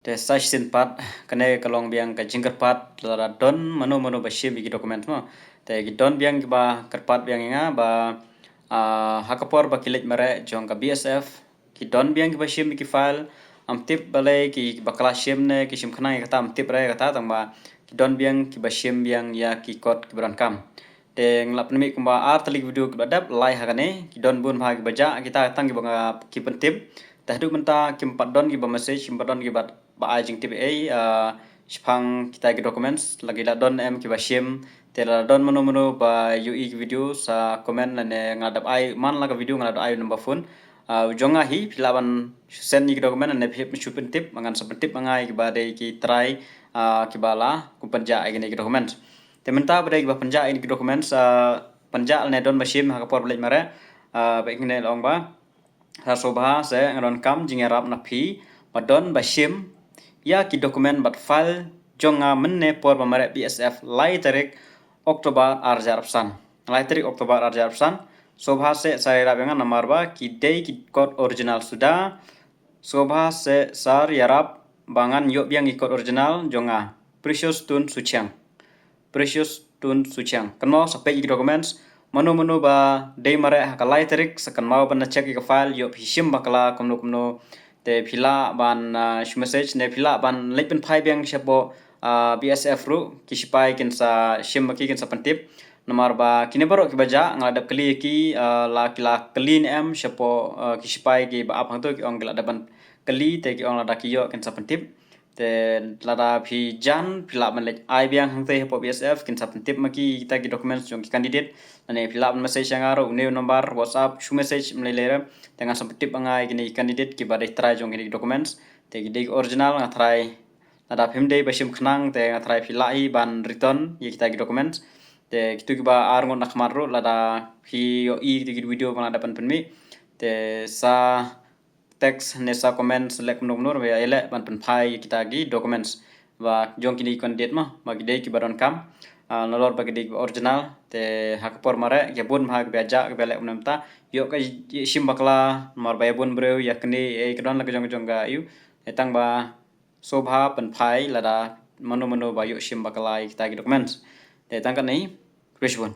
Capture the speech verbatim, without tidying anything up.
Te sa shisien pat, kane ka long biang ka jingkyrpad lada don mano mano ba shim ïa ki document mo. Te ki don biang kiba kyrpad biang ïa nga ba, ah, ha ka por ba ki leit mareh jong ka B S F, ki don biang kiba shim ïa ki file, ym tip balei ki bakla shim ne ki shim khnang ïa kata, ym tip re ïa kata, tangba ki don biang kiba shim biang ïa ki kot kiba donkam. Te nga la pynmih kumba ar tylli ki video kiba dep, lai ha kane, ki don bun bha kiba jah, kita tang kiba nga, ki pyntip. Te haduh mynta kim pat don kiba message, kim pat don kiba, ba ai jingtip ei, ah, shaphang kita ki documents, lada ki la don em kiba shim. Te lada don mano mano ba ïohi ki video, sa comment lane nga la dep ai, man la ka video nga la dep ai number phone. Ah, u jong nga hi, phi lah ban send ïa ki document lane phi hap shu pyntip, ngan sa pyntip ma nga ïa kiba dei ki trai, ah, kiba la, kum pynjah ïa kine ki document. Te mynta ba dei kiba pynjah ïa ki documents, ah, pynjah lane don ba shim ha ka por ba leit mareh, ah, ba ïa kine la ong ba, sa sngewbha seh nga donkam jingïarap na phi, ba don ba shim ïa ki document bad file jong nga mynne por ba mareh B S F, lai tarik October ar hajar arphew san. Lai tarik October ar hajar arphew san. Sngewbha seh sa ïarap ïa nga namar ba ki dei ki kot original suda. Sngewbha seh sa ïarap ba ngan ïoh biang ïa ki kot original jong nga. Precious Tun Suchiang. Precious Tun Suchiang. Kynmaw sa peit ïa ki documents. Mano mano ba dei mareh ha ka lai tarik, sa kynmaw ban da check ïa ka file, ïoh phi shim bakla kumno kumno. Te phi lah ban, ah, shu message ne phi lah ban leit pynphai biang shapoh, ah, B S F ruh, ki sipai kin sa shim ma ki, kin sa pyntip. Namar ba kine baroh kiba jah, nga la dep kylli ïa ki, ah, la ki la kylli ne em shapoh, ah, ki sipai kiba ap hangto, ki ong ki la dep ban kylli, te ki ong lada ki ïoh kin sa pyntip. Te lada phi jan, phi lah ban leit ai biang hangtei hapoh B S F, kin sa pyntip ma ki kita ki documents jong ki candidate. Lane phi lah ban message ïa nga ruh, une u number WhatsApp, shu message ym lei lei re. Te ngan sa pyntip ma nga ïa kine ki candidate kiba dei trai jong kine ki documents. Te ki dei ki original, nga trai. Lada phim dei ba shim khnang, te nga trai phi lah hi ban return ïa kita ki documents. Te kitu kiba ar ngut na khmat ruh, lada phi ïohi kitu ki video ba nga la dep ban pynmih. Te sa text ne sa comment, select kumno kumno, ba ïa leh ban pynphai kita ki documents ba jong kine ki candidate mo, ba ki dei kiba donkam, ah, nalor ba ki dei kiba original. Te ha ka por mareh, ïa bun bha kiba jah, kiba leh kumne mynta, ïoh ka ïa shim bakla, namar ba ïa bun briew ïa kane, eh, ka don la ka jong ka jong ka ïu. Te tang ba sngewbha pynphai lada mano mano ba ïoh shim bakla ïa kita ki documents. Te tang katne, khublei shibun.